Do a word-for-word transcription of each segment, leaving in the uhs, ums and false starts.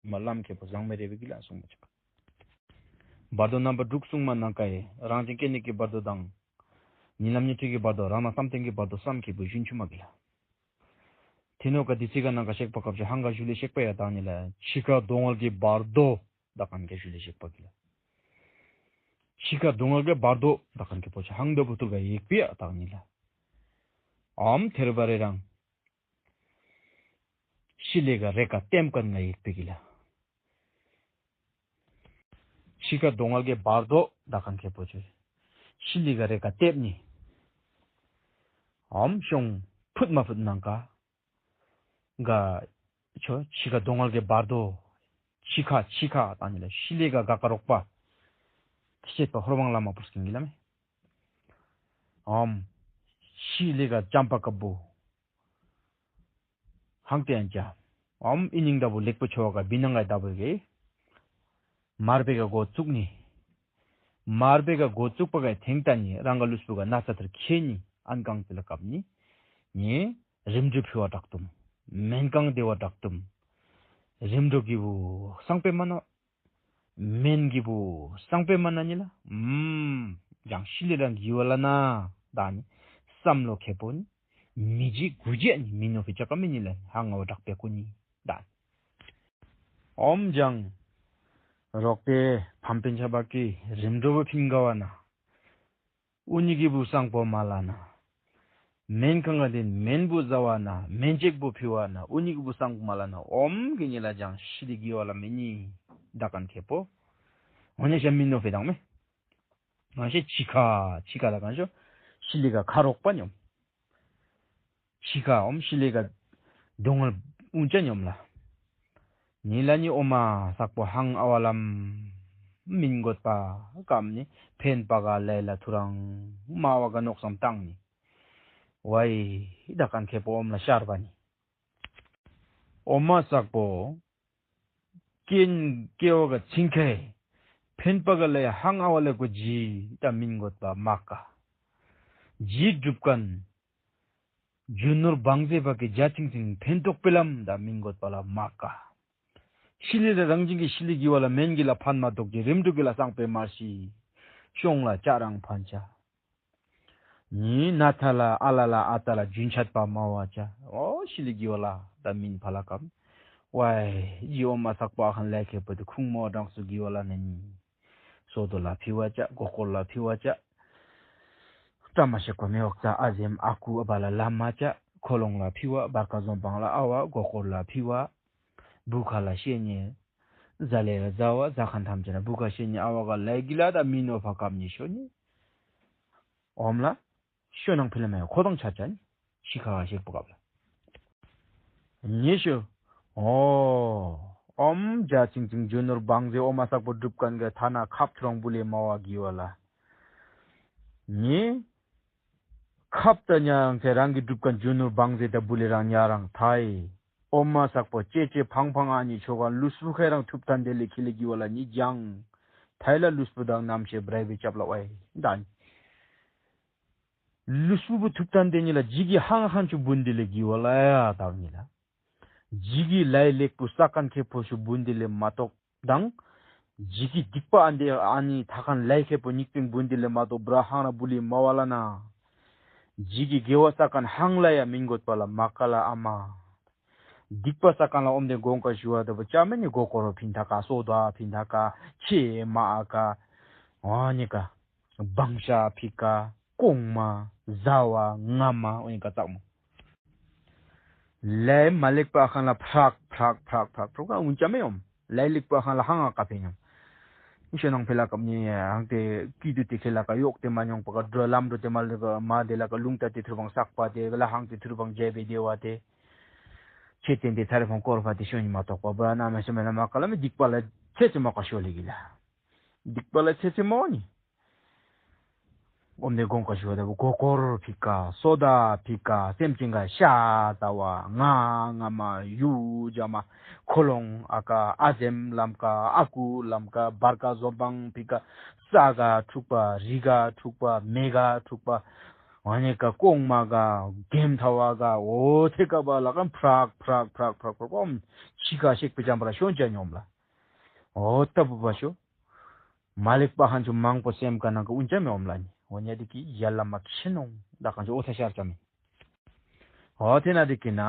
མ་ལམ་ཁེ་པོ་བཟང་མེ་རེ་བི་གི་ལ་སོང་མ་ཆག་བར་དོ་རྣམ་པ་དྲུག་གསུངས་མ་ནང་ཀ་ཡེ་རང་བཞིན་སྐྱེ་གནས་ཀྱི་བར་དོ་དང་། ཉིན་ལམ་ཉི་ཁྲི་གི་བར་དོ་རང་སྣང་བསམ་གཏན་གྱི་བར་དོ་བསམ་ཁེ་པོ་གཞུན་ཆུ་མ་གི་ལ། དེ་ནོ་ཀ་དི་ཚི་ཀ་ནང་ཀ་གཤེགས་པ་སྐབས་ཀྱི་ཧང་ག་ཞུ་ལེ་གཤེགས་པ་ཡ་དག་ཉིད་ལ་འཆི་ཁ་སྡུག་བསྔལ་གྱི་བར་དོ་དག་གན་ག་ཞུ་ལེ་གཤེགས་པ་གི་ལ། འཆི་ཁ་སྡུག་བསྔལ་གྱི་བར་དོ་དག་གན་གི་པོ་ཆ་ཧང་དོ་བུ་ཐུར་ག་ཡེག་པི་ཡ་དག་ཉིད་ལ། ཨམ་ཐེར་བ་རེ་རང་ཤི་ལེ་ག་རེ་ཀ་ལྟེམ་ཀན་ང་ཡེག་པི་གི་ལ། འཆི་ཁ་སྡུག་བསྔལ་གྱི་བར་དོ་དག་གན་གི་པོ་ཆ་ཤི་ལེ་ག་རེ་ཀ་ལྟེམ་ནི། ཨམ་ཤོང་ཕུད་མ་ཕུད་ནང་ཀ་ག་ཆོ་འཆི་ཁ་སྡུག་བསྔལ་གྱི་བར་དོ། འཆི་ཁ་འཆི་ཁ་དང་ཉིད་ལ་ཤི་ལེ་ག་ག་ཀ་རོག་པ། ཤེས་པ་ཧོར་དབང་བླ་མ་པུར་སྐྱིན་གི་ལ་མེ། ཨམ། ཤི་ལེ་ག་ཅམ་པ་ཀ་བུ། ཧང་ཏེ་ཨན་ཅ། ཨམ་ཨི་ཉིང་ད་བུ་ལེགས་པོ་ཆོ་ག་བི་ནང་ག་ད་བུ་གི། མར་པེ་ག་འགོ་བཙུགས་ནི། མར་པེ་ག་འགོ་བཙུགས་པ་ག་ཐེང་ཏ་ནི་རང་ག་ལུས་པོ་ག་ན་ཚ་ཐར་ཁེ་ནི་ཨན་གང་ཙི་ལ་ཀབ་ནི། ནི། རིམ་གྲོ་ཕི་བ་དྲག་ཏུམ། མེན་གང་དེ་བ་དྲག་ཏུམ། རིམ་གྲོ་གི་བུ་སང་པེ་མ་ན། མེན་གི་བུ་སང་པེ་མ་ན་ཉི་ལ། ཨམ། ཡང་ཤི་ལེ་རང་གི་བ་ལ་ན། ད་ནི། བསམ་བློ་ཁེ་པོ་ནི། མི་ཇི་གུ་ཇི་ནི་མི་ནོ་ཕི་ཅ་ཀ་མི་ཉི་ལ་ཧ་ང་བ་དྲག་པེ་ཀུ་ནི། ད་ནི། ཨོམ་ཇང་། རོག་ཏེ་ཕམ་པིན་ཆ་བ་ཀི་རིམ་གྲོ་བུ་ཕིན་ག་བ་ན། ཨུ་ཉི་གི་བུ་སང་པོ་མ་ལ་ན། མེན་གང་ག་དེ་མེན་བུ་ཟ་བ་ན་མེན་ཅེག་བུ་ཕི་བ་ན་ཨུ་ཉི་གི་བུ་སང་པོ་མ་ལ་ན་ཨོམ་གི་ཉི་ལ་ཇང་ཤི་ལི་གི་བ་ལ་མེ་ཉི་ད་གན་ཁེ་པོ། ཨོ་ཉི་ཤ་མི་ནོ་ཕེ་དང་མེ། ང་ཤེ་ཆི་ཁ་ཆི་ཁ་ད་གང་ཤོ་ཤི་ལི་ག་ཁ་རོག་པ་ཉོམ། ཤི་ཁ་ཨོམ་ཤི་ལི་ག་སྡུག་བསྔལ་དབུན་ཅ་ཉོམ་ལ། ཉི་ལ་ཉི་ཨོ་མ་སག་པོ་ཧང་ཨ་བ་ལམ་མིན་གོད་པ་ཀམ་ནི་ཕན་པ་ག་ལེ་ལ་ཐུ་རང་མ་བ་ག་ནོག་སམ་བཏང་ནི། ཝའི་ད་གན་ཁེ་པོ་ཨོམ་ལ་ཤར་བ་ནི། ཨོ་མ་སག་པོ། ཀེན་ཀེ་བ་ག་ཚིང་ཁེ། ཕན་པ་ག་ལེ་ཧང་ཨ་བ་ལེ་གོ་ཇི་ད་མིན་གོད་པ་མ་ཀ། ཇི་སྒྲུབ་ཀན། རྒྱུ་ནོར་བང་མཛེས་པ་གི་རྒྱ་ཆིང་ཆིང་ཕན་ཐོགས་པའི་ལམ་ད་མིན་གོད་པ་ལ་མ་ཀ། ཤི་ལི་ལ་རང་བཞིན་གྱི་ཤི་ལི་གི་བ་ལ་མེན་གི་ལ་ཕན་མ་ཐོགས་ཀྱི་རིམ་གྲོ་གི་ལ་སང་པེ་མ་ཤི། ཤོང་ལ་ཅ་རང་ཕན་ཆ། ཉི་ན་ཐ་ལ་ཨ་ལ་ལ་ཨ་ཏ་ལ་རྒྱུན་ཆད་པ་མ་བ་ཅ། ཨོ་ཤི་ལི་གི་བ་ལ་ད་མིན་ཕ་ལ་ཀམ། ཝའི་ཡི་ཨོ་མ་སག་པ་ཧན་ལེ་ཁེ་པོ་དུ་ཁུང་མོ་གྲངས་སུ་གི་བ་ལ་ནི་ཉི། སོ་དོ་ལ་ཕི་བ་ཅ་གོ་ཀོར་ལ་ཕི་བ་ཅ། བཀྲ་མ་ཤིས་པ་མེ་འོག་ཙ་ཨ་ཟེམ་ཨ་ཁུ་ཨ་བ་ལ་ལ་མ་ཅ། ཁོ་ལོང་ལ་ཕི་བ་བར་ཀ་ཟོམ་པང་ལ་ཨ་བ་གོ་ཀོར་ལ་ཕི་བ། བུ་ཁ་ལ་ཤེ་ཉེ། ཟ་ལེ་ལ་ཟ་བ་ཟ་ཁན་ཐམ་ཅེ་ན་བུ་ཁ་ཤེ་ཉེ་ཨ་བ་ག་ལ་གི་ལ་ད་མི་ནོ་ཕ་ཀམ་ཉེ་ཤོ་ཉེ། ཨོམ་ལ། ཤོ་ནང་ཕི་ལ་མེ་ཁོ་དང་ཆ་ཅ་ཉེ། ཤི་ཁ་ཤེག་པོ་ཀབ་ལ། ཉེ་ཤོ། ཨོ། ཨོམ་རྒྱ་ཆིང་ཆིང་རྒྱུ་ནོར་བང་མཛེས་ཨོ་མ་སག་པོ་སྒྲུབ་ཀན་གི་ཐ་ན་ཁབ་ཐུ་རང་བུ་ལེ་མ་བ་གི་བ་ལ། ཉེ། ཁབ་ཏ་ཉ་རང་ཚེ་རང་གི་སྒྲུབ་ཀན་རྒྱུ་ནོར་བང་མཛེས་ད་བུ་ལེ་རང་ཉ་རང་ཐའི། ཨོ་མ་སག་པོ་ཅེ་ཅེ་ཕང་ཕང་ཨ་ནི་ཆོ་ག་ལུས་སུ་ཁེ་རང་ཐུབ་ཐན་དེ་ལེ་ཁི་ལེ་གི་བ་ལ་ཉི་ཇང་། ཐའི་ལ་ལུས་པོ་དང་རྣམ་ཤེས་བྲེ་བི་ཅབ་ལ་ཝའི་ད་ཉི། ལུས་སུ་བུ་ཐུབ་ཐན་དེ་ཉི་ལ་ཇི་གི་ཧང་ཧང་ཆུ་བུན་དེ་ལེ་གི་བ་ལ་ཡ་ད་ཉི་ལ། ཇི་གི་ལའི་ལེགས་པོ་ས་ཀན་ཁེ་པོ་ཤུ་བུན་དེ་ལེ་མ་ཏོག་དང་། ཇི་གི་སྡིག་པ་ཨ་འདི་ཨ་ནི་ཐ་ཁན་ལའི་ཁེ་པོ་ཉིག་པིང་བུན་དེ་ལེ་མ་ཏོག་བྲ་ཧང་ར་བུ་ལི་མ་བ་ལ་ན། ཇི་གི་དགེ་བ་ས་ཀན་ཧང་ལ་ཡ་མིན་གོད་པ་ལ་མ་ཀ་ལ་ཨ་མ། སྡིག་པ་ས་ཀན་ལ་ཨོམ་དེ་གོང་ཀ་ཞུ་བ་ད་བུ་ཅ་མེ་ནི་གོ་ཀོ་རོ་ཕིན་ཐ་ཀ་སོ་དོ་ཨ་ཕིན་ཐ་ཀ་ཆེ་མ་ཨ་ཀ་ཨ་ནི་ཀ་བང་ཤ་ཕི་ཀ་ཀོང་མ་ཟ་བ་ང་མ་ཨོ་ཡིན་ཀ་ཙག་མོ། ལས་མ་ལེགས་པ་ཁང་ལ་ཕྲག་ཕྲག་ཕྲག་ཕྲག་ཕྲག་ཕྲག་ཨུན་ཅ་མེ་ཡོམ། ལས་ལེགས་པ་ཁང་ལ་ཧང་ཨ་ཀ་ཕེ་ཉམ། ཤོ་ནང་ཕེ་ལ་ཀབ་ཉེ་ཧང་ཏེ་ཀི་དུ་ཏེ་ཁེ་ལ་ཀ་ཡོག་ཏེ་མ་ཉོང་པ་ཀ་འགྲོ་ལམ་འགྲོ་ཏེ་མ་ལེ་ཀ་མ་དེ་ལ་ཀ་ལུང་ཏ་ཏེ་ཐུར་བང་སག་པ་ཏེ་ལ་ཧང་ཏེ་ཐུར་བང་ཇེ་བེ་དེ་བ་ཏེ། ཆེ་ཏེན་ཏེ་ཐ་རེ་ཕང་ཀོར་ཕ་ཏེ་ཤོ་ཉི་མ་ཏོག་པ་བ་ན་མ་ཤ་མེ་ལ་མ་ཀ་ལ་མེ་སྡིག་པ་ལ་ཚེ་ཚེ་མ་ཀ་ཤོ་ལེ་གི་ལ། སྡིག་པ་ལ་ཚེ་ཚེ་མ་བ་ནི། ཨོམ་ནེ་གོང་ཀ་ཞུ་བ་ད་བུ་གོ་ཀོར་ཕི་ཀ་སོ་ད་ཕི་ཀ་སེམས་ཅན་ག་ཤ་ད་བ་ང་ང་མ་ཡུ་ཇ་མ་ཁོ་ལོང་ཨ་ཀ་ཨ་ཟེམ་ལམ་ཀ་ཨ་ཀུ་ལམ་ཀ་བར་ཀ་ཟོ་བང་ཕི་ཀ་ས་ག་འཁྲུག་པ་རི་ག་འཁྲུག་པ་མེ་ག་འཁྲུག་པ། ཨ་ནི་ཀ་ལྐོག་མ་ག་གེམ་ཐ་བ་ག་འོ་དེ་ཀ་བ་ལ་ཀ་ཕྲག་ཕྲག་ཕྲག་ཕྲག་ཕྲག་ཕྲག་ཨོམ་ཕྱི་ཁ་ཤེག་པའི་ཅམ་པ་ར་ཤོན་ཅ་ཉོམ་ལ། འོ་ལྟ་བུ་བ་ཤོ། མ་ལེགས་པ་ཧན་ཆུ་མང་པོ་སེམས་ཀ་ནང་གི་ཨུན་ཅ་མེ་ཨོམ་ལ་ནི། འོ་ཉ་དི་ཀི་ཡ་ལ་མ་ཁྱི་ནོང་ད་གང་ཆུ་ཨོ་ཐ་ཤར་ཅ་མེ། འོ་དེ་ན་དི་ཀི་ན།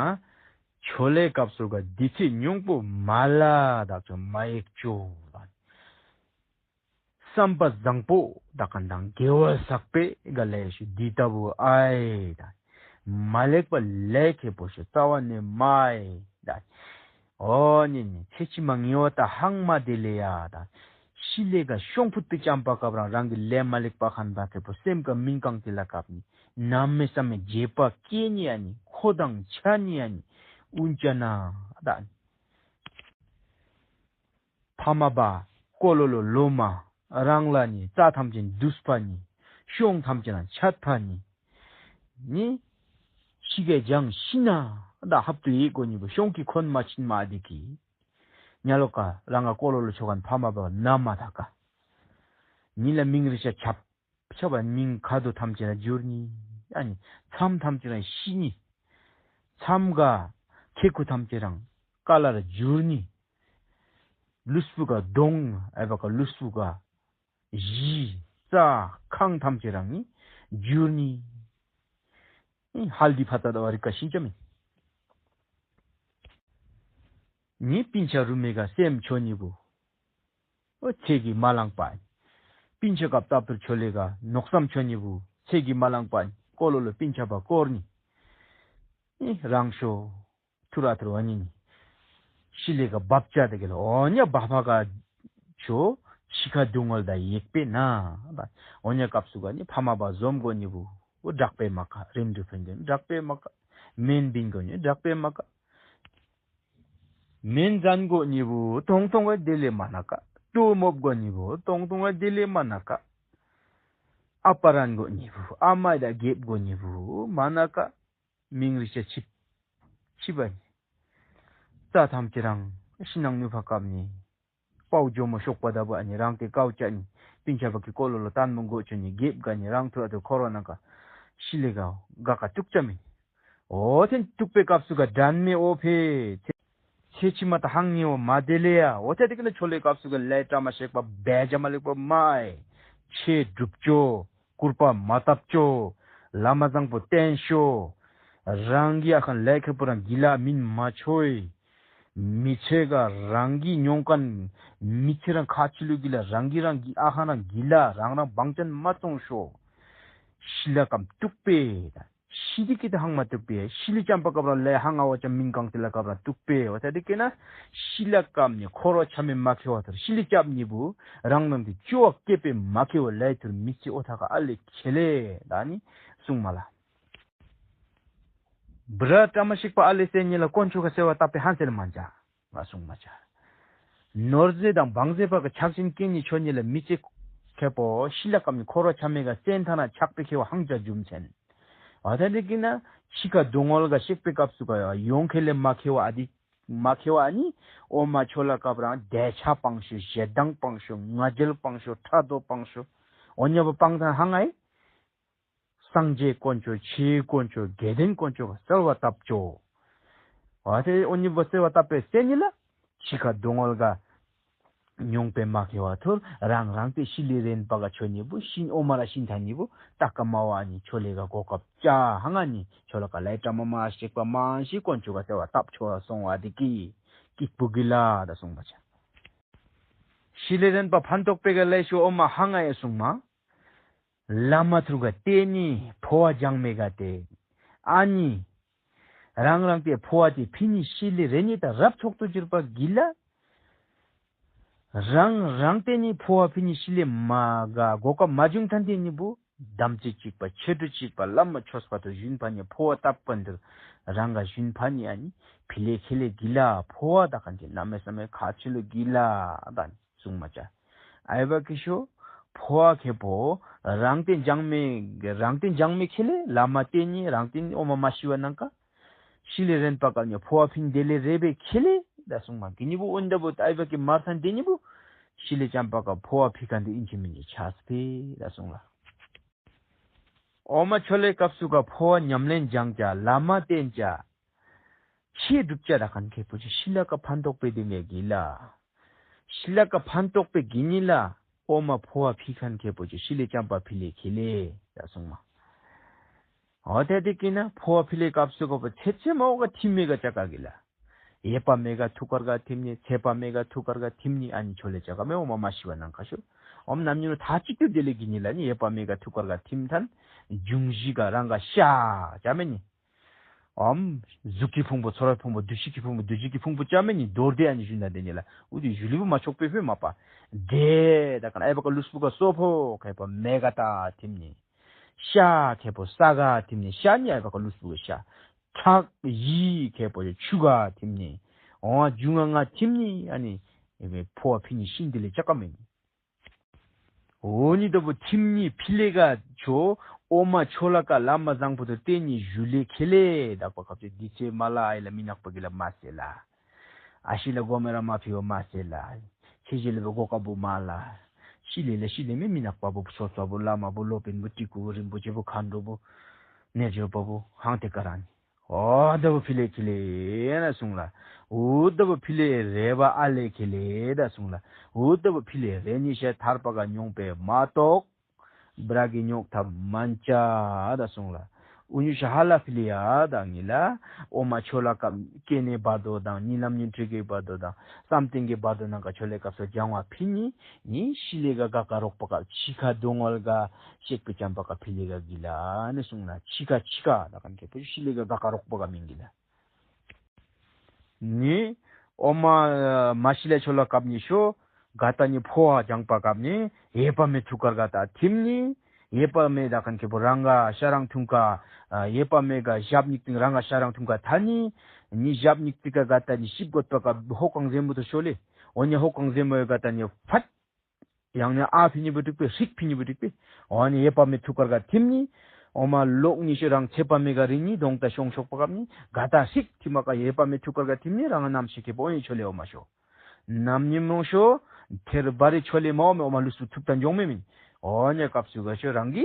ཆོ་ལེ་སྐབས་སུ་ག་དི་ཚེ་ཉུང་པོ་མ་ལ་ད་ཆུ་མ་ཡེག་ཅོ་ལ། བསམ་པ་བཟང་པོ་དག་ག་དང་དགེ་བ་བསགས་པའི་ག་ལས་ཞུ་འདི་ལྟ་བུ་ཨའི་ད། མ་ལེགས་པ་ལས་ཁེ་པོ་ཞུ་རྩ་བ་ནས་མ་ཨའི་ད། ཨོ་ཉི་ཉི་ཚེ་ཕྱི་མ་ངེས་བ་ད་ཧང་མ་དེ་ལེ་ཡ་ད། ཤི་ལེ་ག་ཤོང་ཕུད་པའི་ཅམ་པ་སྐབས་རང་རང་གི་ལས་མ་ལེགས་པ་ཁན་པ་ཁེ་པོ་སེམས་ག་མིན་གང་དེ་ལ་སྐབས་ནི་ནམ་མེ་ས་མེ་རྗེས་པ་སྐྱེ་ཉི་ཡ་ནི་ཁོ་དང་ཆ་ཉི་ཡ་ནི་ཨུན་ཅ་ན་ད། ཕ་མ་པ་ཀོ་ལོ་ལོ་ལོ་མ་རང་ལ་ནི་རྩ་ཐམས་ཅད་འདུས་པ་ནི་ཤོང་ཐམས་ཅད་ན་ཆད་པ་ནི་ནི་ཤི་གེ་ཇང་ཤི་ན་ད་ཧབ་ཏུ་ཡེ་གོ་ནི་བུ་ཤོང་གི་ཁོན་མ་ཆིན་མ་དི་ཀི་ཉ་ལོ་ཀ་རང་ང་ཀོ་ལོ་ལོ་ཆོ་གན་ཕ་མ་པ་ན་མ་ད་ཀ་ཉི་ལ་མིང་རི་ཤ་ཆབ། ཆ་བ་མིང་ཁ་དོ་ཐམས་ཅད་རང་འགྱུར་ནི། ཨ་ནི་མཚམས་ཐམས་ཅད་རང་ཤི་ནི། མཚམས་ག་ཁེ་ཁུ་ཐམས་ཅད་རང་ཀ་ལ་ར་འགྱུར་ནི། ལུས་པོ་ག་གདོང་ཨེ་བ་ག་ལུས་པོ་ག་གཞི་རྩ་ཁང་ཐམས་ཅད་རང་ནི་འགྱུར་ནི། ཧལ་དི་ཕ་ཏ་ད་བ་རི་ཀ་ཤིན་ཅ་མིན། ཉི་པིན་ཆ་རུ་མེ་ག་སེམས་ཆོ་ཉི་བུ། ཨོ་ཚེ་གི་མ་ལངས་པ། པིན་ཆ་སྐབས་ལྟ་བུར་ཆོ་ལེ་ག་ནོག་སམ་ཆོ་ཉི་བུ་ཚེ་གི་མ་ལངས་པ། ཀོ་ལོ་ལོ་པིན་ཆ་པ་སྐོར་ནི། ཨི་རང་ཤོ། ཐུ་ར་ཐུར་བ་ཉི་ཉི། ཤི་ལེ་ག་བབ་ཅ་དེ་གི་ལ་ཨོ་ཉ་བ་ཕ་ག་ཆོ། ཤི་ཁ་སྡུག་བསྔལ་ད་ཡེག་པེ་ན། ཨོ་ཉ་སྐབས་སུ་ག་ནི་ཕ་མ་པ་འཛོམས་གོ་ཉི་བུ། ཨོ་བྲག་པེ་མ་ཀ་རིམ་གྲོ་ཕན་དོན་བྲག་པེ་མ་ཀ་མེན་བིན་གོ་ཉི་བྲག་པེ་མ་ཀ་མེན་ཛན་གོ་ཉི་བུ་ཐོང་ཐོང་བ་དེ་ལེ་མ་ན་ཀ་ཏུ་མོབ་གོ་ཉི་བུ་ཐོང་ཐོང་བ་དེ་ལེ་མ་ན་ཀ་ཨ་པ་རན་གོ་ཉི་བུ་ཨ་མ་ད་གེབ་གོ་ཉི་བུ་མ་ན་ཀ་མིང་རི་ཤ་ཆིབ་ཆིབ་བ་ཉི། རྩ་ཐམས་ཅད་རང་ཤི་ནང་ནུས་ཕ་ཀབ་ཉི། པའོ་ཇོ་མོ་ཤོག་པ་ད་བུ་ཨ་ནི་རང་གི་ཀའོ་ཅ་ནི་པིན་ཆ་བ་གི་ཀོ་ལོ་ལོ་ཏན་མོ་གོ་ཆོ་ནི་གེབ་ག་ནི་རང་ཐུ་ཨ་ཐུ་ཁོ་རོ་ན་ཀ་ཤི་ལེ་ག་ག་ཀ་ཏུག་ཅ་མི། ཨོ་ཐེན་ཏུག་པའི་སྐབས་སུ་ག་དྲན་མེ་ཨོ་ཕེ་ཚེ་ཕྱི་མ་ད་ཧང་ཉེ་བོ་མ་དེ་ལེ་ཡ་ཨོ་ཐེ་དེ་ཀ་ན་ཆོ་ལེ་སྐབས་སུ་ག་ལས་བཀྲ་མ་ཤེག་པ་བེ་ཇ་མ་ལེགས་པ་མ་ཨེ་ཆེ་སྒྲུབ་ཅོ། སྐུར་པ་མ་བཏབ་ཅོ། བླ་མ་བཟང་པོ་བསྟེན་ཤོ། རང་གི་ཨ་ཁང་ལས་ཁེ་པོ་རང་གི་ལ་མིན་མ་ཆོས། མི་ཚེ་ག་རང་གི་མྱོང་མཁན། མི་ཚེ་རང་ཁ་ཆུ་ལུ་གི་ལ་རང་གི་རང་གི་ཨ་ཁང་རང་གི་ལ་རང་རང་བང་ཅན་མ་གཏོང་ཤོ། ཤི་ལ་ཀམ་གཏུག་པེ། ཤི་དི་ཀི་ཏི་ཧང་མ་གཏུག་པེ། ཤི་ལི་ཅམ་པ་སྐབས་རང་ལས་ཧང་ཨ་བ་ཅམ་མིན་གང་ཏི་ལ་སྐབས་རང་གཏུག་པེ། བ་ད་དི་ཀེ་ན་ཤི་ལ་ཀམ་ནི་འཁོར་བ་ཆ་མེ་མ་ཁེ་བ་ཐར་ཤི་ལི་ཅབ་ཉི་བུ་རང་རང་གི་ཅོ་བ་སྐེ་པེ་མ་ཁེ་བ་ལས་ཐུར་མི་ཚེ་ཨོ་ཐ་ཀ་ཨ་ལེ་ཁེ་ལེ་ད་ནི་གསུང་མ་ལ། བྲ་བཀྲ་མ་ཤིག་པ་ཨ་ལེ་སེ་ཉི་ལ་དཀོན་མཆོག་ག་སེ་བ་བཏབ་པའི་ཧན་སེ་ལ་མ་འཇའ་མ་གསུང་མ་འཇའ། ནོར་རྫས་དང་བང་རྫས་པ་ག་ཆག་ཅིན་སྐྱེ་ཉི་ཆོ་ཉི་ལ་མི་ཚེ་ཁེ་པོ་ཤི་ལ་ཀམ་ནི་འཁོར་བ་ཆ་མེ་ག་སེན་ཐ་ན་ཆག་པའི་ཁེ་བ་ཧང་ཅ་རྒྱུ་མཚན། ཨ་ད་འདི་ཀི་ན་ཤི་ཁ་སྡུག་བསྔལ་ག་ཤེག་པའི་སྐབས་སུ་ག་ཡོང་ཁེ་ལེ་མ་ཁེ་བ་ཨ་དི་མ་ཁེ་བ་ཨ་ནི་ཨོ་མ་ཆོ་ལ་སྐབས་རང་དལ་ཆ་སྤང་ཤོ་ཞེ་སྡང་སྤང་ཤོ་ང་རྒྱལ་སྤང་ཤོ་ཕྲག་དོག་སྤང་ཤོ་ཨོ་ཉ་བ་སྤང་ཐང་ཧང་ཨེ། སངས་རྒྱས་དཀོན་མཆོག་ཆེའི་དཀོན་མཆོག་དགེ་ལྡན་དཀོན་མཆོག་ག་གསལ་བ་བཏབ་ཅོ། ཨ་དེ་ཨོ་ཉི་བོ་གསལ་བ་བཏབ་པའི་སེ་ཉི་ལ་ཤི་ཁ་སྡུག་བསྔལ་ག་མྱོང་པའི་མ་ཁེ་བ་ཐུར་རང་རང་དེ་ཤི་ལི་རན་པ་ག་ཆོ་ཉི་བུ་ཤིན་ཨོ་མ་ར་ཤིན་ཐ་ཉི་བུ་ཏ་ཀ་མ་བ་ཉི་ཆོ་ལེ་ག་གོ་སྐབས་ཅ་ཧང་ཨ་ཉི་ཆོ་ལ་ཀ་ལའི་བཀྲ་མ་མ་ཤེག་པ་མ་ཤི་དཀོན་མཆོག་ག་གསལ་བ་བཏབ་ཆོ་སོང་བ་དི་ཀི་ཀིག་པུ་གི་ལ་ད་སོང་བ་ཆ། ཤི་ལི་རན་པ་ཕན་ཐོགས་པའི་ག་ལའི་ཤོ་ཨོ་མ་ཧང་ཨ་ཡེ་སོང་མ། བླ་མ་ཐུར་ག་བལྟས་ནི་འཕོ་བ་སྦྱང་མེད་ག་སྟེ། ཨ་ནི། རང་རང་གི་འཕོ་བ་དེ་ཕི་ནི་ཤི་ལི་རེ་ནི་དང་རབ་ཚོགས་སུ་གྱུར་པ་གི་ལ། རང་རང་བལྟས་ནི་འཕོ་བ་ཕི་ནི་ཤི་ལི་མ་ག་གོ་སྐབས་མ་བྱུང་ཐན་དེ་ནི་བུ་དམ་ཚིག་གཅིག་པ་ཆེ་དྲུག་གཅིག་པ་བླ་མ་ཆོས་པ་དུ་ཞུན་ཕ་ནི་འཕོ་བ་བཏབ་པ་འདིར་རང་ག་ཞུན་ཕ་ནི་ཨ་ནི་ཕི་ལེ་ཁེ་ལེ་གི་ལ་འཕོ་བ་ད་ག་འདི་ན་མེ་ས་མེ་ཁ་ཆུ་ལུ་གི་ལ་ད་ནི། གསུང་མ་བྱ། ཨའི་བ་ཀི་ཤོ། འཕོ་བ་ཁེ་པོ། རང་བསྟན་སྦྱང་མེད་རང་བསྟན་སྦྱང་མེད་ཁེ་ལེ་བླ་མ་བསྟེན་ནི་རང་བསྟན་ཨོ་མ་མ་ཤི་བ་ནང་ཀ་ཤི་ལེ་རན་པ་ཀ་ནི་འཕོ་བ་ཕིན་དེ་ལེ་རེ་བེ་ཁེ་ལེ་ད་གསུང་མ་གི་ཉི་བུ་ཨོན་ད་བུ་ཨའི་བ་ཀི་མར་ཐན་དེ་ཉི་བུ། ཤི་ལེ་ཅམ་པ་ཀ་འཕོ་བ་ཕི་ཀ་འདི་ཨིན་ཅི་མིན་ཅི་ཆ་སྤེ་ད་གསུང་ལ། འོ་མ་ཆོ་ལེ་སྐབས་སུ་ག་འཕོ་བ་ཉམས་ལེན་སྦྱང་བྱ་བླ་མ་བསྟེན་བྱ། ཆེས་སྒྲུབ་བྱ་ར་ཁན་ཁེ་པོ་ཅི་ཤི་ལ་ཀ་ཕན་ཐོགས་པའི་དེ་མེད་གི་ལ། ཤི་ལ་ཀ་ཕན་ཐོགས་པའི་གི་ཉི་ལ། འོ་མ་འཕོ་བ་ཕི་ཁན་ཁེ་པོ་ཅི་ཤི་ལེ་ཅམ་པ་ཕི་ལེ་ཁེ་ལེ་ད་སོང་མ། འོ་དེ་དེ་ཀི་ན་འཕོ་བ་ཕི་ལེ་སྐབས་སུ་ག་པ་ཚེ་ཚེ་མ་འོ་ག་ཐིམ་མེ་ག་ཅ་ཀ་གི་ལ། ཡེ་པ་མེ་ག་ཐུགས་ཀར་ག་ཐིམ་ནི་ཚེ་པ་མེ་ག་ཐུགས་ཀར་ག་ཐིམ་ནི་ཨ་ནི་ཆོ་ལེ་ཅ་ཀ་མེ་འོ་མ་མ་ཤི་བ་ནང་ཁ་ཤོ། འོམ་ནམ་ཉུ་ཐ་ཅིག་ཏུ་དེ་ལེ་གི་ཉི་ལ་ནི་ཡེ་པ་མེ་ག་ཐུགས་ཀར་ག་ཐིམ་ཐན། འབྱུང་བཞི་ག་རང་ག་ཤ་ཅ་མེ་ནི། འོམ་གཟུགས་ཀྱི་ཕུང་པོ་ཚོར་བའི་ཕུང་པོ་འདུ་ཤེས་ཀྱི་ཕུང་པོ་འདུ་བྱེད་ཀྱི་ཕུང་པོ་ཅ་མེ་ནི་མདོར་དེ་ཨ་ནི་ཞུ་ན་དེ་ཉི་ལ་འུ་དེ་ཞུ་ལི་བུ་མ་ཆོག་པེ་ཕེ་མ་པ། དེ་ད་ཀ་ན་ཨེ་བ་ཀ་ལུས་པོ་ག་སོ་ཕོ་ཁེ་པ་མེ་ག་ད་ཐིམ་ནི། ཤ་ཁེ་པོ་ས་ག་ཐིམ་ནི་ཤ་ཉ་བ་ཀ་ལུས་པོ་ཤ། ཁྲག་ཡི་ཁེ་པོ་ཆུ་ག་ཐིམ་ནི། འོ་འབྱུང་ང་ང་ཐིམ་ནི་ཨ་ནི་ཨེ་བའི་འཕོ་བ་ཕི་ནི་ཤིན་དེ་ལེ་ཅ་ཀ་མེ་ནི། འོ་ནི་ད་བུ་ཐིམ་ནི་ཕི་ལེ་ག་ཆོ། འོ་མ་ཆོ་ལ་ཀ་བླ་མ་བཟང་པོ་དུ་བསྟེན་ནི་ཞུ་ལེ་ཁེ་ལེ་དག་པ་ཁབ་ཆེ་དི་ཚེ་མ་ལ་ཨེ་ལ་མི་ནག་པ་གི་ལ་མ་སེ་ལ། ཨ་ཤི་ལ་གོ་མེ་ར་མ་ཕི་བ་མ་སེ་ལ། ཁྱེ་ཞི་ལ་བ་གོ་ཀ་བུ་མ་ལ། ཤི་ལེ་ལ་ཤི་ལེ་མེ་མི་ནག་པ་བུ་ཆོ་ཚ་བུ་བླ་མ་བུ་ལོ་པིན་བུ་ཏི་ཀུ་བུ་རིན་པོ་ཆེ་བུ་མཁའ་འགྲོ་བུ། ནེ་ཇོ་པ་བུ་ཧང་ཏེ་ཀ་ར་ནི། འོ་ད་བུ་ཕི་ལེ་ཁི་ལེ་ན་སུང་ལ། འོ་ད་བུ་ཕི་ལེ་རེ་བ་ཨ་ལེ་ཁི་ལེ་ད་སུང་ལ། འོ་ད་བུ་ཕི་ལེ་རེ་ནི་ཤ་ཐར་པ་ག་ཉོང་པེ་མ་ཏོག་བྲག་གི་ཉོག་ཐབས་མན་ཆ་ད་སོང་ལ། འུ་ཉུ་ཤ་ཧ་ལ་ཕི་ལི་ཡ་ད་ངི་ལ། འོ་མ་ཆོ་ལ་ཀ་སྐྱེ་གནས་བར་དོ་དང་གཉིད་ལམ་ཉིན་ཁྲི་གི་བར་དོ་དང་བསམ་གཏན་གྱི་བར་དོ་ནང་ཀ་ཆོ་ལེ་སྐབས་སུ་སྦྱང་བ་ཕི་ནི་ནི་ཤི་ལེ་ག་ག་ཀ་རོག་པ་ཀ་ཕྱི་ཁ་སྡུག་བསྔལ་ག་ཤེད་ཀི་ཅམ་པ་ཀ་ཕི་ལེ་ག་གི་ལ་ནི་སོང་ལ་ཕྱི་ཁ་ཕྱི་ཁ་ད་ག་ནི་ཁེ་པོ་ཤི་ལེ་ག་ག་ཀ་རོག་པ་ཀ་མིན་གི་ལ། ནི། འོ་མ། མ་ཤི་ལ་ཆོ་ལ་སྐབས་ནི་ཤོ། ག་ཏ་ནི་འཕོ་བ་སྦྱང་པ་སྐབས་ནི། ཡེ་པ་མེ་ཐུགས་ཀར་ག་ཏ་ཐིམ་ནི། ཡེ་པ་མེ་ད་ཁན་ཁེ་པོ་རང་ག་ཤ་རང་ཐུང་ག་ཡེ་པ་མེ་ག་ཞབས་ཉིག་ཏིང་རང་ག་ཤ་རང་ཐུང་ག་ཐ་ནི། ནི་ཞབས་ཉིག་ཏི་ག་ག་ཏ་ནི་ཤིབ་གོ་ཏོ་ག་ཧོ་ཀང་ཟེ་མོ་ཏོ་ཤོ་ལེ། འོ་ནི་ཧོ་ཀང་ཟེ་མོ་ཡོ་ག་ཏ་ནི་ཕད། ཡང་ན་ཨ་ཕི་ཉི་བུ་དྲུག་པའི་ཧྲིག་ཕི་ཉི་བུ་དྲུག་པའི། འོ་ནི་ཡེ་པ་མེ་ཐུགས་ཀར་ག་ཐིམ་ནི། འོ་མ་ལོག་ནི་ཤི་རང་ཚེ་པ་མེ་ག་རིང་ནི་གདོང་ད་ཤོང་ཤོག་པ་གབ་ནི་ག་ད་ཧྲིག་ཐིམ་མ་ཀ་ཡེ་པ་མེ་ཐུགས་ཀར་ག་ཐིམ་ནི་རང་ནམ་ཤི་ཁེ་པོ་ཡི་ཆོ་ལེ་འོ་མ་ཤོ། ནམ་ཉི་མོ་ཤོ། ཐེར་བ་རི་ཆོ་ལེ་མ་འོ་མེ་འོ་མ་ལུས་སུ་ཐུབ་ད་འཇོང་མེ་མིན། འོ་ནི་སྐབས་སུ་ག་ཤོ་རང་གི་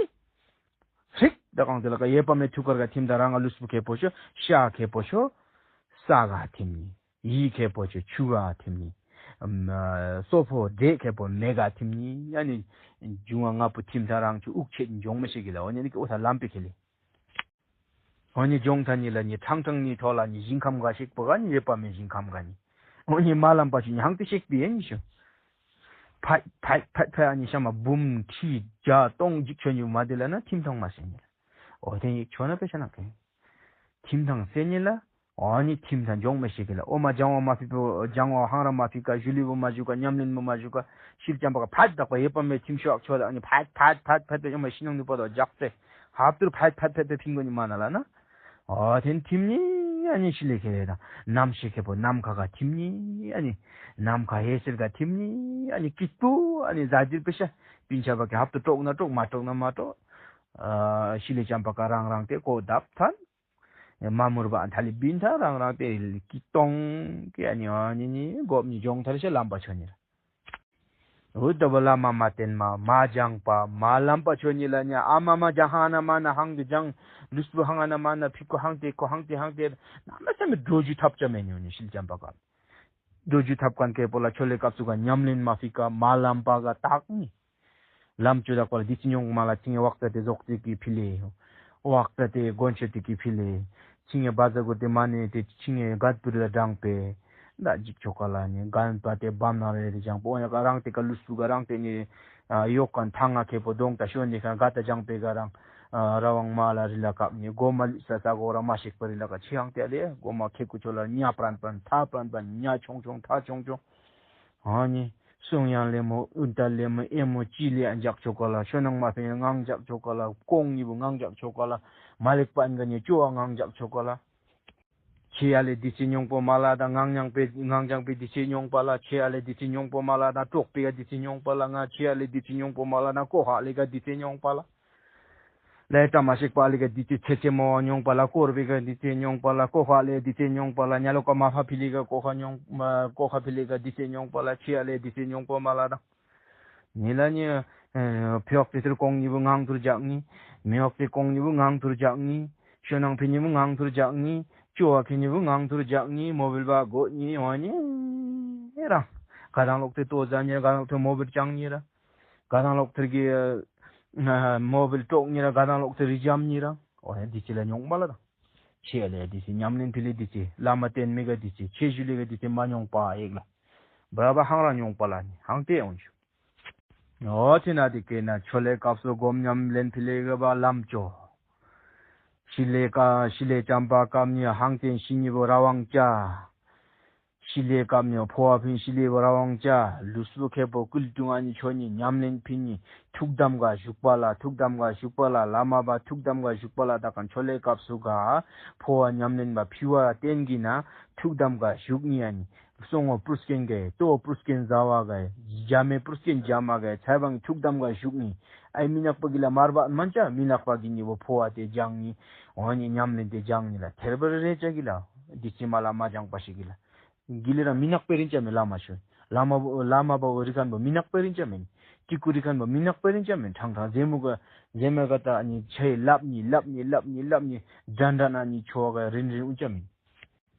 ཧྲིག་ད་གང་དེ་ལ་ཀ་ཡེ་པ་མེ་ཐུགས་ཀར་ག་ཐིམ་ད་རང་ང་ལུས་པོ་ཁེ་པོ་ཤོ་ཤ་ཁེ་པོ་ཤོ་ས་ག་ཐིམ་ནི། ཡི་ཁེ་པོ་ཆུ་ཆུ་ག་ཐིམ་ནི། སོ་ཕོ་འདྲེ་ཁེ་པོ་མེ་ག་ཐིམ་ནི། ཡ་ནི་འབྱུང་བ་ལྔ་པོ་ཐིམ་ད་རང་ཆུ་དབུགས་ཆད་འབྱུང་མི་ཤེས་གི་ལ་འོ་ནི་ནི་ཀི་འོ་ད་ལམ་པི་ཁེ་ལེ། འོ་ནི་འབྱུང་ད་ནི་ལ་ནི་ཁྲང་ཁྲང་ནི་ཐོ་ལ་ནི་ཞིང་ཁམས་ག་ཤེག་པོ་ག་ནི་ཡེ་པ་མེ་ཞིང་ཁམས་ག་ནི། འོ་ནི་མ་ལམ་པ་ཆུ་ཉང་ཏི་ཤེག་པི་ཡ་ནི་ཤོ། ཕད་ཕད་ཕད་ཕད་ཨ་ནི་ཤ་མ་འབུམ་ཁྲི་བརྒྱ་སྟོང་འཇིག་ཆོ་ནི་མ་དེ་ལ་ན་ཐིམ་ཐང་མ་ཤེས་ནི། འོ་དེ་ཡིག་ཆོ་ན་པེ་ཤ་ན་ཀེ། ཐིམ་ཐང་སེ་ཉི་ལ། འོ་ནི་ཐིམ་ཐང་འཇོང་མི་ཤེས་གི་ལ། འོ་མ་སྦྱང་བ་མ་ཕི་པོ་སྦྱང་བ་ཧང་ར་མ་ཕི་ཀ་ཞུ་ལི་བོ་མ་ཞུ་ཀ་ཉམས་ལེན་མོ་མ་ཞུ་ཀ་ཤིར་ཅམ་པ་ཀ་ཕད་དག་པ་ཡེ་པ་མེ་ཐིམ་ཤོག་ཆོ་ད་ཨ་ནི་ཕད་ཕད་ཕད་ཕད་དེ་ཡོང་མ་ཤི་ནང་ནུ་པ་དོ་ཇག་ཚེ་ཧབ་ཏུར་ཕད་ཕད་ཕད་དེ་ཕིང་གོ་ནི་མ་ན་ལ་ན། འོ་ཐེན་ཐིམ་ནི་ཨ་ནི་ཤི་ལེ་ཁེ་ལེ་དང་ནམ་ཤེས་ཁེ་པོ་ནམ་ཁ་ག་ཐིམ་ནི་ཨ་ནི་ནམ་ཁ་ཧེ་སེར་ག་ཐིམ་ནི་ཨ་ནི་ཀི་ཏུ་ཨ་ནི་ཟ་དིར་པེ་ཤ་པིན་ཆ་བ་ཀེ་ཧབ་ཏུ་ཀྲོག་ན་ཀྲོག་མ་ཀྲོག་ན་མ་ཀྲོག་ཤི་ལེ་ཅམ་པ་ཀ་རང་རང་དེ་ཀོ་དབ་ཐན། མ་མུར་བ་ཐ་ལི་བིན་ཐ་རང་རང་དེ་ལི་ཀི་ཏོང་ཀི་ཨ་ནི་ཨ་ནི་ནི་གོབ་ནི་ཇོང་ཐར་ཤ་ལམ་པ་ཆོ་ནི་ར། འུ་ད་བ་བླ་མ་མ་བསྟེན་མ་མ་སྦྱང་པ་མ་ལམ་པ་ཆོ་ནི་ལ་ནི་ཨ་མ་མ་སྦྱང་ཧང་ན་མ་ན་ཧང་གི་སྦྱང་ལུས་པོ་ཧང་ན་མ་ན་ཕི་ཀོ་ཧང་དེ་ཀོ་ཧང་དེ་ཧང་དེ་ན་མ་ས་མི་འགྲོ་རྒྱུ་ཐབས་ཅམ་མེ་ཉོ་ནི་ཤི་ལེ་ཅམ་པ་ཀ། འགྲོ་རྒྱུ་ཐབས་མཁན་སྐད་པོ་ལ་ཆོ་ལེ་སྐབས་སུ་ག་ཉམས་ལེན་མ་ཕི་ཀ་མ་ལམ་པ་ག་བཏགས་ནི། ལམ་ཆོས་དག་པ་ལ་བདེ་སྐྱིད་མྱོང་མ་ལ་ཆིང་ངེ་བག་ཙ་དེ་ཟོག་ཙེ་གི་ཕི་ལེ། བག་ཙ་དེ་དགོན་ཆོས་དེ་གི་ཕི་ལེ། ཆིང་ངེ་བ་ཛ་གོ་དེ་མ་ནེ་དེ་ཆིང་ངེ་གད་པུ་རི་ལ་དྲངས་པས། ད་འཇིག་ཆོག་ག་ལ་ནི་གན་པ་དེ་བམ་ན་རེ་རེ་ཅང་པོ་ཡ་ག་རང་དེ་ག་ལུས་སུ་ག་རང་དེ་ནི་ཡོག་གན་ཐང་ང་ཁེ་པོ་གདོང་ད་ཤོན་ནི་ག་ག་ད་ཅང་པེ་ག་རང་ར་བང་མ་ལ་རི་ལ་ཀབ་ནི་གོ་མ་ལུས་ས་ས་གོ་ར་མ་ཤེག་པ་རི་ལ་ཀ་ཆི་ཡང་དེ་ལེ་གོ་མ་ཁེ་ཀུ་ཆོ་ལ་ཉ་པྲན་པྲན་ཐ་པྲན་པྲན་ཉ་ཆུང་ཆུང་ཐ་ཆུང་ཆུང་། ཨ་ནི། གསུང་དབྱངས་ལེ་མོ་ཨུན་ཏ་ལེ་མོ་ཨེ་མོ་ཅི་ལེ་ཨ་འཇག་ཆོ་ག་ལ་ཤོ་ནང་མ་ཕེ་ངང་འཇག་ཆོ་ག་ལ་ཀོང་ཉི་བུ་ངང་འཇག་ཆོ་ག་ལ་མ་ལེག་པ་ཨན་ག་ནི་ཅོ་བ་ངང་འཇག་ཆོ་ག་ལ། ཆེ་ཡ་ལེ་དི་ཚེ་ཉོང་པོ་མ་ལ་དང་ངང་ཉང་པེ་ངང་འཇག་པེ་དི་ཚེ་ཉོང་པ་ལ་ཆེ་ཡ་ལེ་དི་ཚེ་ཉོང་པོ་མ་ལ་དང་ཀྲོག་པེ་ག་དི་ཚེ་ཉོང་པ་ལ་ང་ཆེ་ཡ་ལེ་དི་ཚེ་ཉོང་པོ་མ་ལ་དང་ཀོ་ཧ་ལེ་ག་དི་ཚེ་ཉོང་པ་ལ། ལས་གྲྭ་མ་ཞིག་པ་ལི་ག་དི་ཚེ་ཚེ་ཚེ་མོ་བ་ཉོང་པ་ལ་ཀོར་བི་ག་དི་ཚེ་ཉོང་པ་ལ་ཀོ་ཧ་ལེ་དི་ཚེ་ཉོང་པ་ལ་ཉ་ལོ་ཀ་མ་ཧ་ཕི་ལི་ག་ཀོ་ཧ་ཉོང་ཀོ་ཧ་ཕི་ལི་ག་དི་ཚེ་ཉོང་པ་ལ་ཆི་ཡ་ལེ་དི་ཚེ་ཉོང་པ་མ་ལ་དང་། ཉི་ལ་ཉི་ ཕྱོགས་དེ་ཚུར་གོང་ཉིད་བུ་ངང་ཐུར་རྒྱག་ངེས། མི་འོག་དེ་གོང་ཉིད་བུ་ངང་ཐུར་རྒྱག་ངེས། ཤོ་ནང་ཕི་ཉིད་བུ་ངང་ཐུར་རྒྱག་ངེས། ཅོ་བ་ཁི་ཉིད་བུ་ངང་ཐུར་རྒྱག་ངེས། མོ་བིལ་བ་གོ་ཉིད་འོ་ཉིད་རང་། ག་དང་ལོག་དེ་ཏོ་ཛ་ཉིད་ར། ག་དང་ལོག་དེ་མོ་བིལ་ཅང་ཉིད་ར། ག་དང་ལོག་དེར་གི་མོ་བིལ་ཀྲོག་ཉིད་ར། ག་དང་ལོག་དེ་རི་ཇམ་ཉིད་ར། འོ་ཡ་འདི་ཅི་ལ་མྱོང་པ་ལ་དང་། ཆེ་ལས་འདི་ཚེ་ཉམས་ལེན་ཕི་ལེ་འདི་ཚེ་བླ་མ་བསྟེན་མི་ག་འདི་ཚེ་ཆེ་ཞུ་ལེ་ག་འདི་ཚེ་མ་མྱོང་པ་ཡེག་ལ། བ་བ་ཧང་ར་མྱོང་པ་ལ་ནི་ཧང་ཏེ་འོང་ཞུ། འོ་ཚེ་ན་འདི་ཀེ་ན་ཆོ་ལེ་སྐབས་སུ་སྒོམ་ཉམས་ལེན་ཕི་ལེ་ག་བ་ལམ་ཅོ། ཤི་ལེ་ཀ་ཤི་ལེ་ཅམ་པ་སྐབས་ཉི་ཧང་ཏེན་ཤི་ཉི་བོ་ར་ཝང་ཅ། ཤི་ལེ་སྐབས་ཉོ་ཕོ་བ་ཕིན་ཤི་ལེ་བ་ར་ཝང་ཅ། ལུས་སུ་ཁེ་པོ་ཀུལ་ཀྲུང་ཨ་ནི་ཆོ་ཉི་ཉམས་ལེན་ཕིན་ཉི་ཐུགས་དམ་ག་བཞུགས་པ་ལ། ཐུགས་དམ་ག་བཞུགས་པ་ལ། བླ་མ་བ་ཐུགས་དམ་ག་བཞུགས་པ་ལ། ད་གང་ཆོ་ལེ་སྐབས་སུ་ག་ཕོ་བ་ཉམས་ལེན་པ་ཕི་བ་བསྟེན་གི་ན་ཐུགས་དམ་ག་བཞུགས་ཉི་ཨ་ནི་སོང་ངོ་པུར་སྐྱེན་ག་ལྟོ་པུར་སྐྱེན་ཟ་བ་ག་རྒྱ་མེ་པུར་སྐྱེན་རྒྱ་མ་ག་ཚའི་བང་ཐུགས་དམ་ག་བཞུགས་ཉི་ཨའི་མི་ནག་པ་གི་ལ་མར་བ་མན་ཅ་མི་ནག་པ་གི་ཉི་བོ་ཕོ་བ་དེ་སྦྱང་ཉི་འོ་ཉི་ཉམས་ལེན་དེ་སྦྱང་ཉི་ལ་ཐེར་པར་རེ་ཅ་གི་ལ་འདི་ཕྱི་མ་ལ་མ་སྦྱང་པ་ཞིག་གི་ལ། གི་ལི་རང་མི་ནག་པའི་རིན་ཅན་མེད་བླ་མ་ཤོད། བླ་མ་བླ་མ་པ་བོ་རི་ཁན་པོ་མི་ནག་པའི་རིན་ཅན་མེད། ཀྲི་ཀུ་རི་ཁན་པོ་མི་ནག་པའི་རིན་ཅན་མེད། ཁྲང་ཁྲང་ཟེ་མུ་ག་ཟེ་མ་ག་ད་ནི་ཆེ་ལབ་ནི་ལབ་ནི་ལབ་ནི་ལབ་ནི་འདྲ་འདྲ་ན་ནི་ཆོ་ག་རིན་རིན་ཨུ་ཅན་མེད།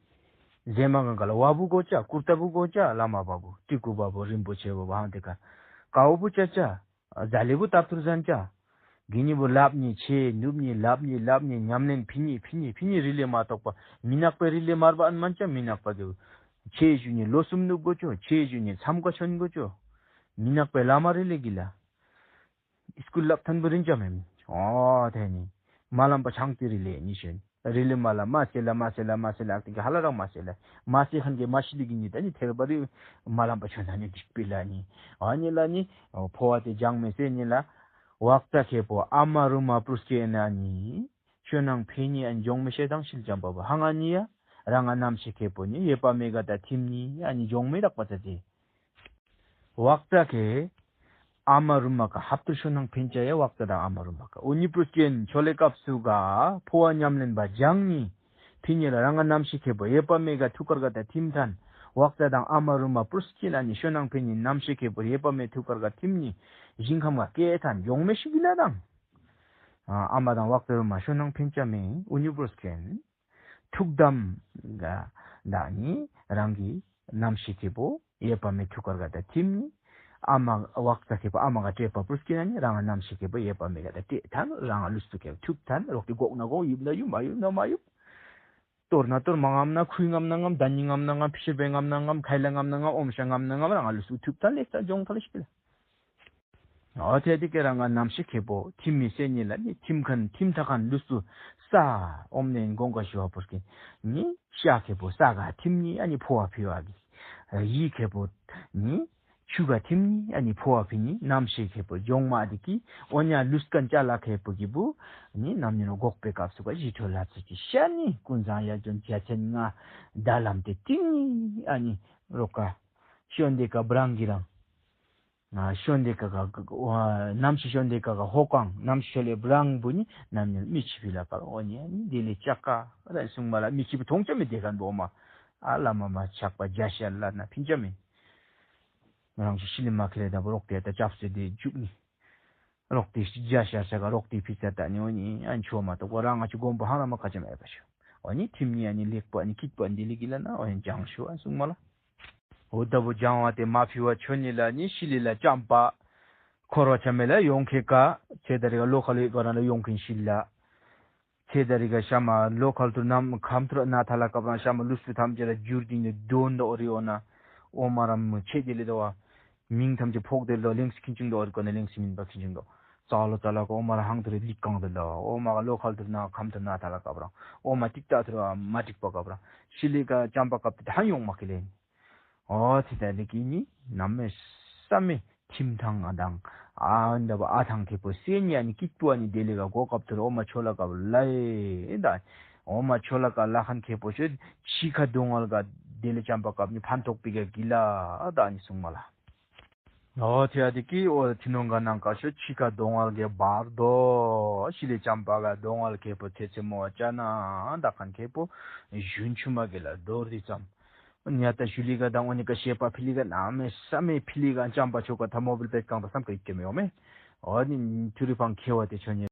ཟེ་མ་ག་ག་ལ་བ་བུ་གོ་ཅ་ཀུར་ཏ་བུ་གོ་ཅ་བླ་མ་པ་བོ་ཀྲི་ཀུ་པ་བོ་རིན་པོ་ཆེ་བོ་བ་ཧང་དེ་ག་ཀ་བོ་བུ་ཅ་ཅ། ཛ་ལི་བུ་ཏབ་ཐུར་ཟན་ཅ། གི་ཉི་བུ་ལབ་ཉི་ཆེ་ནུབ་ཉི་ལབ་ཉི་ལབ་ཉི་ཉམས་ལེན་ཕི་ཉི་ཕི་ཉི་ཕི་ཉི་རི་ལེ་མ་གཏོགས་པ་མི་ནག་པའི་རི་ལེ་མར་བ་ཨན་མན་ཅ་མི་ནག་པ་གི་ཆེ་ཞུ་ཉི་ལོ་གསུམ་ནུབ་གོ་ཅོ། ཆེ་ཞུ་ཉི་མཚམས་ཀ་ཆོན་གོ་ཅོ། མི་ནག་པའི་བླ་མ་རི་ལེ་གི་ལ་སྐུལ་ལབ་ཐན་བུ་རིན་ཅ་མེ་མི་ཨོ་དེ་ནི་མ་ལམ་པ་ཆང་ཏི་རི་ལེ་ཉི་ཤོན། རི་ལི་མ་ལ་མ་སེ་ལ་མ་སེ་ལ་མ་སེ་ལ་ཨ་ཏི་གི་ཧ་ལ་རང་མ་སེ་ལ་མ་སེ་ཁན་གི་མ་ཤི་ལི་གི་ཉི་ད་ནི་ཐེར་པ་རི་མ་ལམ་པ་ཆོ་ན་ནི་འཇིག་པི་ལ་ནི་ཨ་ནི་ལ་ནི་ཕོ་བ་དེ་ཇང་མེ་སེ་ནི་ལ་ཝག་ཙ་ཁེ་པོ་ཨ་མ་རུ་མ་པུར་སྐྱེ་ན་ནི་ཤོ་ནང་ཕེ་ནི་ཨན་ཇོང་མེ་ཤེ་དང་ཤིལ་ཇམ་པ་བ་ཧ་ང་ནི་ཡ་རང་ང་ནམ་ཤེ་ཁེ་པོ་ནི་ཡེ་པ་མེ་ག་ད་ཐིམ་ནི་ཨ་ནི་ཇོང་མེ་རག་པ་ཙ་ཏེ། ཝག་ཙ་ཁེ། ཨ་མ་རུ་མ་ཀ་ཧབ་ཏུ་ཤོ་ནང་ཕན་ཅ་ཡ་ཝག་ཙ་དང་ཨ་མ་རུ་མ་ཀ་འུ་ཉི་པུ་རུ་སྐྱེན་ཆོ་ལེ་སྐབས་སུ་ག་ཕོ་བ་ཉམས་ལེན་པ་སྦྱང་ཉི། ཕི་ཉི་ལ་རང་ང་ནམ་ཤི་ཁེ་པོ་ཡེ་པ་མེ་ག་ཐུག་ཀར་ག་ད་ཐིམ་ཐན། ཝག་ཙ་དང་ཨ་མ་རུ་མ་པུ་རུ་སྐྱེན་ཨ་ཉི་ཤོ་ནང་ཕན་ཉི་ནམ་ཤི་ཁེ་པོ་ཡེ་པ་མེ་ཐུག་ཀར་ག་ཐིམ་ཉི། ཞིང་ཁམས་ག་སྐད་ཐན་ཡོང་མེ་ཤི་གི་ལ་དང་། ཨ་མ་དང་ཝག་ཙ་རུ་མ་ཤོ་ནང་ཕན་ཅ་མེ་འུ་ཉི་པུ་རུ་སྐྱེན། ཐུགས་དམ་ག་ད་ནི་རང་གི་ནམ་ཤི་ཁེ་པོ་ཡེ་པ་མེ་ཐུག་ཀར་ག་ད་ཐིམ་ནི། ཨ་མ་ཝག་ཙ་ཁེ་པོ་ཨ་མ་ག་སྤྲད་པ་པུར་སྐྱེ་ན་ནི་རང་ནམ་ཤི་ཁེ་པོ་ཡེ་པ་མེ་ག་ད་སྤྲད་ཐན་རང་ལུས་སུ་ཁེ་པོ་ཐུབ་ཐན་རོག་ཏི་གོག་ན་གོག་ཡིབ་ན་ཡུབ་མ་ཡུབ་ན་མ་ཡུབ། གཏོར་ན་གཏོར་མ་ངམ་ན་ཁུའི་ངམ་ན་ངམ་ད་ནི་ངམ་ན་ངམ་ཕི་ཤི་བེ་ངམ་ན་ངམ་ཁའི་ལ་ངམ་ན་ངམ་ཨོམ་ཤ་ངམ་ན་ངམ་རང་ལུས་སུ་ཐུབ་ཐན་ལེ་ས་ཇོང་ཐ་ལ་ཤི་ལ། ཨོ་ཐེ་དེ་ཀེ་རང་ང་ནམ་ཤི་ཁེ་པོ་ཐིམ་མི་སེ་ཉི་ལ་ནི་ཐིམ་ཁན་ཐིམ་ཐ་ཁན་ལུས་སུ་ས་ཨོམ་ནེན་གོང་ག་ཤི་བ་པུར་སྐྱེན་ནི་ཤ་ཁེ་པོ་ས་ག་ཐིམ་ཉི་ཨ་ནི་ཕོ་བ་ཕི་བ་གི་ཡི་ཁེ་པོ་ནི་ཆུ་ག་ཐིམ་ཉི་ཨ་ནི་ཕོ་བ་ཕི་ཉི་ནམ་ཤི་ཁེ་པོ་ཇོང་མ་དེ་གི་ཨོ་ཉ་ལུས་ཀན་ཅ་ལ་ཁེ་པོ་གི་བུ་ནི་ནམ་ཉི་ནོ་གོག་པེ་སྐབས་སུ་ག་ཞི་ཁྲོ་ལ་ཚུ་གི་ཤ་ནི་ཀུན་བཟང་ཡ་ཇོན་ཇ་ཆེན་ང་ད་ལམ་དེ་ཏིང་ཉི་ཨ་ནི་རོ་ཀ་ཤོན་དེ་ཀ་བྲང་གི་རང་། ཤོན་དེ་ཀ་ཀ་ནམ་ཞིག་ཤོན་དེ་ཀ་ཀ་ཧོ་ཀང་ནམ་ཞིག་ཤོ་ལེ་བྲང་བུ་ནི་ནམ་ཉིན་མི་ཆི་བི་ལ་པར་འོ་ཉེ་ནི་དེ་ལེ་ཅག་ཀ་ར་སུང་མ་ལ་མི་ཆི་བི་ཐོང་ཅ་མི་དེ་ཀ་འདོ་མ་ཨ་ལ་མ་མ་ཆག་པ་རྒྱ་ཤ་ལ་ན་ཕིན་ཅ་མི་རང་ཞིག་ཤི་ལི་མ་ཁི་ལེ་ད་བུ་རོག་དེ་ད་ཅབ་སེ་དེ་འཇུག་ནི་རོག་དེ་ཞིག་རྒྱ་ཤ་ཤ་ཀ་རོག་དེ་ཕི་ཚ་ད་ནི་འོ་ཉེ་ཨན་ཆོ་མ་ཏོ་གོ་རང་ང་ཆུ་དགོན་པོ་ཧང་ར་མ་ཁ་ཅ་མ་ཨེ་པ་ཤོ། འོ་ནི་ཐིམ་ཉི་ཨ་ནི་ལེགས་པ་ཨ་ནི་སྐྱིད་པ་འདི་ལི་གི་ལ་ན་འོ་ཡང་ལྗང་ཤོ་ཨ་སུང་མ་ལ། འོ་ད་བུ་ལྗང་བ་དེ་མ་ཕི་བ་ཆོ་ཉི་ལ་ནི་ཤི་ལི་ལ་ལྕམ་པ། འཁོར་བ་ཆ་མེད་ལ་ཡོང་ཁེ་ཀ་ཚེ་ད་རི་ག་ལོ་ཁ་ལོ་ཡི་ག་རང་ལ་ཡོང་ཁིན་ཤི་ལ། ཚེ་ད་རི་ག་ཤ་མ་ལོ་ཁ་ལ་ཐུར་ནམ་ཁམ་ཐུར་ན་ཐ་ལ་ཀ་བ་རང་ཤ་མ་ལུས་སུ་ཐམ་ཅེ་ལ་འཇུར་དིང་ནི་དོན་དོ་རི་འོ་ན། འོ་མ་རམ་ཆེ་དེ་ལི་དོ་བ། མིང་ཐམས་ཅད་ཕོག་དེ་ལོ་ལེངས་ཁྱིན་ཅུང་དོ་རི་ཀོ་ནི་ལེངས་མིན་པ་ཁྱིན་ཅུང་དོ། ཙག་ལོ་ཙག་ལ་ཀོ་འོ་མ་ར་ཧང་དུ་རི་ལིག་གང་དུ་ལོ་འོ་མ་ག་ལོ་ཁལ་དུ་ན་ཁམ་དུ་ན་ཐ་ལ་ཀ་བ་རང་འོ་མ་ཏིག་ཏག་ཐུར་མ་ཏིག་པ་ཀ་བ་རང་ཤི་ལི་ཀ་ཅམ་པ་ཀབ་དུ་ཧ་ཡོང་མ་ཁི་ལེ་ནི། འོ་ཚི་ད་ལི་ཀི་ནི་ནམ་མེ་ས་མེ་ཐིམ་ཐང་ང་དང་ཨ་འདབ་ཨ་ཐང་ཁེ་པོ་སེ་ཉ་ནི་ཀིག་པོ་ནི་དེ་ལི་ཀ་གོ་ཀབ་ཐུར་འོ་མ་ཆོ་ལ་ཀ་བ་ལ་ཨེ་ད། འོ་མ་ཆོ་ལ་ཀ་ལ་ཁན་ཁེ་པོ་ཆོ་ཆི་ཁ་དོང་ངལ་ཀ་དེ་ལི་ཅམ་པ་ཀབ་ནི་ཕན་ཐོགས་པི་ཀ་གི་ལ་ཨ་ད་ནི་སུང་མ་ལ། འོ་ཐི་ཡ་དི་ཀི་འོ་ཐི་ནོང་ག་ནང་ཀ་ཤོ་ཆི་ཀ་དོང་ངལ་གེ་བར་དོ་ཤི་ལེ་ཅམ་པ་ག་དོང་ངལ་ཁེ་པོ་ཚེ་ཚེ་མོ་ཅ་ན་ད་ཁན་ཁེ་པོ་ཞུན་ཆུ་མ་གེ་ལ་རྡོར་དི་ཙམ་ཉ་ད་ཞུ་ལི་ག་དང་འོ་ནི་ཀ་ཤེ་པ་ཕི་ལི་ག་ན་མེ་ས་མེ་ཕི་ལི་ག་ཅམ་པ་ཆོ་ཀ་ཐ་མོ་བིལ་པེ་ཀང་ད་སམ་ཀ་ཡི་ཀེ་མེ་ཡོ་མེ། ཨོ་ནི་ཐུ་རི་ཕང་ཁེ་བ་དེ་ཆོ་ཉེ།